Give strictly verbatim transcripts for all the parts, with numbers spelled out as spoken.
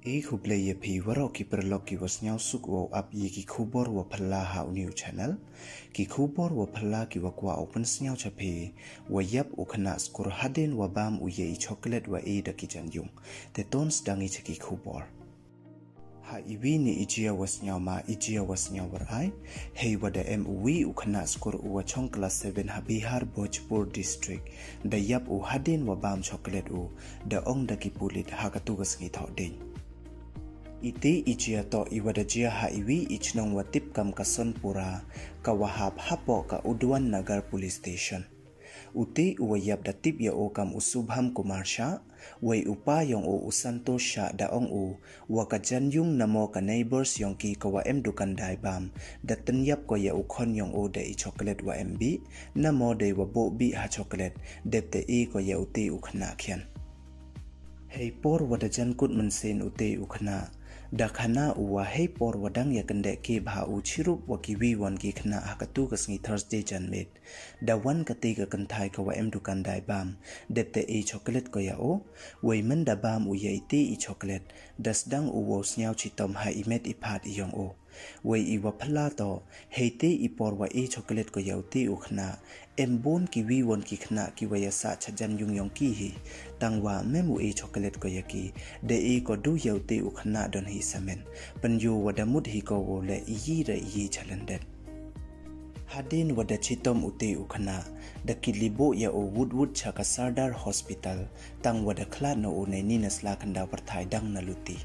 I khublei ya phi waroh ki paralok ki wa sniawsuk wow ap ya ki khubor wa phylla ha u new channel. Ki khubor wa phylla ki wa kwah u pynsniaw cha phi, wa yap u khynnah skur hadien wa bam u ya i chocolate wa e da ki jan yung. Te ton sdang i cha ki khubor. Ha iwi ni i jia wa sniaw ma, i jia wa sniaw war ai. Hei wa da em u wi u khynnah skur u wa chong class seven ha Bihar Bhojpur district, da yap u hadien wa bam chocolate u, da ong da ki pulit ha katu ka sngi thoh ding. Iti i jia toh i wa da jia ha iwi i chnong wa tip kam ka Sonpura, ka wa hap hapoh ka Udwan Nagar Police Station. Uti u wa yap da tip ya u kam u Subham Kumar Shah, wei u pa yong u u Santosh Shah da ong u, wa ka jan yung namo ka neighbors yong ki ka wa em dukan dai bam, da tynyap ko ya u khon yong u da i chocolate wa em bih, namo dei wa boh bih ha chocolate, dep te e ko ya uti u khynnah khian. Hei por wa da jan kut mynsiem uti u khynnah, da khana u wa hei por wa dang ya kyndeh ki bha u chirup wa ki wi won ki khynnah ha katu ka sngi Thursday jan miet. Da wan kati ka kynthai ka wa em dukan dai bam, dep te e chocolate ko ya u, wei mynda bam u ya iti i chocolate, da sdang u wow sniaw chitom ha i met i phat i yong u. Wei i wa phylla toh, hei ti i por wa e chocolate ko ya uti u khynnah, em bun ki wi won ki khynnah ki wa ya sah cha jan yung yong ki hi, tang wa mem u e chocolate ko ya ki, da e ko du ya uti u khynnah don hi samen, pynyoh wa da mut hi ko wow le i yi ra i yi cha lyndet. Hadien wa da chitom uti u khynnah, da ki liboh ya u wut wut cha ka Sardar Hospital, tang wa da khlad noh u nei ni na sla khyndaw pyrthai dang na luti.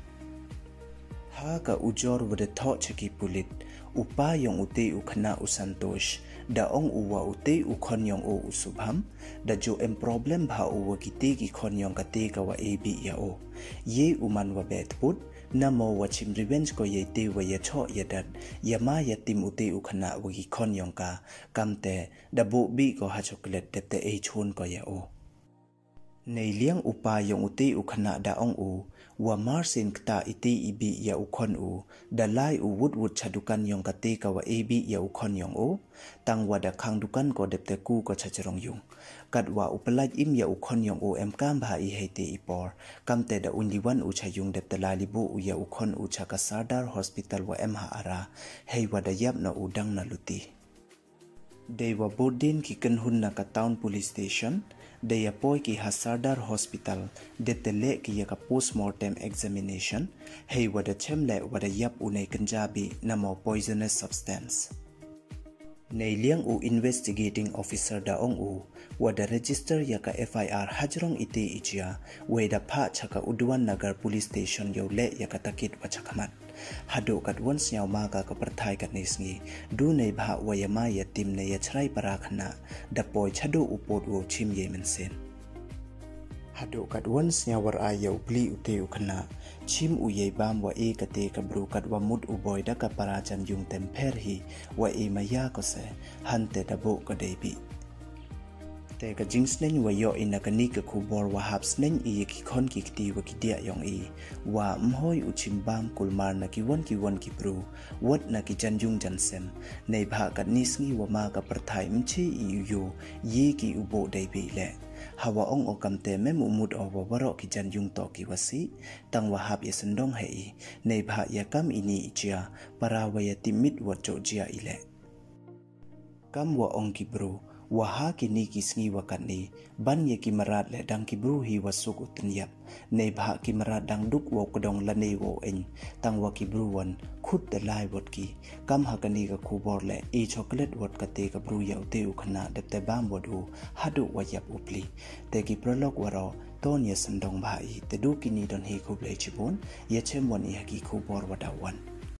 Ha ka ujor wa da thoh cha ki pulit, u pa yong uti u khynnah u Santosh, da ong u wa uti u khon yong u u Subham, da ju em problem bha u wa kiti ki khon yong kati ka wa e bih ya u. Ye u man wa bet put, namo wa chim revenge ko ya iti wa ya choh ya dat, ya ma ya tim uti u khynnah wa ki khon yong ka, kam te, da boh bih ko ha chocolate dep te e chun ko ya u. Nei liang u pa yong uti u khynnah da ong u, wa mar sien kta iti i bih ya u khon u, da lai u wut wut cha dukan yong kati ka wa e bih ya u khon yong u, tang wa da khang dukan ko dep te ku ko cha chrong yung. Kat wa u pynlait im ya u khon yong u em kam bha i hei ti i por, kam te da un liwan u cha yung dep te lai liboh u ya u khon u cha ka Sardar Hospital wa em ha Ara, hei wa da yap noh u dang na luti. Dei wa burdin ki kynhun na ka Town Police Station, dei ya poi ki ha Sardar Hospital, dep te leh ki ya ka postmortem examination, hei wa da chem leh wa da yap u nei kynja bih namo poisonous substance. Nei liang u investigating officer da ong u, wa da register ya ka F I R hajrong iti i jia, wei da phah cha ka Udwan Nagar Police Station yow leh ya ka takit wa chakhmat. Haduh kat won sniaw ma ka ka pyrthai kat ni sngi, du nei bha wa ya ma ya tim nei ya chrai para khynnah, da poi chaduh u pud wow chim yei mynsiem. Haduh kat won sniaw war ai ya u pli uti u khynnah, chim u yei bam wa e kati ka bru kat wa mut u boi da ka para jan yung tem pher hi, wa e maya ko se, hante da boh ko dei bih. Te ka jingsneng wa yoh i na kani ka khubor wa hap sneng i ya ki khon ki kti wa ki diah yong i, wa mhoi u chim bam kulmar na ki won ki won ki bru, wat na ki jan yung jan sem, nei bha kat ni sngi wa ma ka pyrthai mchi i u yo, ye ki u boh dei bih leh. Hawa ong o kam te mem u mut o wa waroh ki jan yung toh ki wa sih, tang wa hap ya sendong hei i, nei bha ya kam ini i jia, para wa ya tim mit wat joh jia i leh. Kam wa ong ki bru, wa ha kini ki sngi wa kat ni, ban ya ki mrad leh dang ki bru hi wa suk u tynyap, nei bha ki mrad dang duk wow kdong lane wow eng, tang wa ki bru won, khut te lai wat ki. Kam ha kani ka khubor leh, e chocolate wat kati ka bru ya uti u khynnah dep te bam wat u, haduh wa yap u pli. Te ki paralok waroh, ton ya sendong bha i, te du kini don hi, khublei chibun, ya chem wan i ha ki khubor wa daw wan.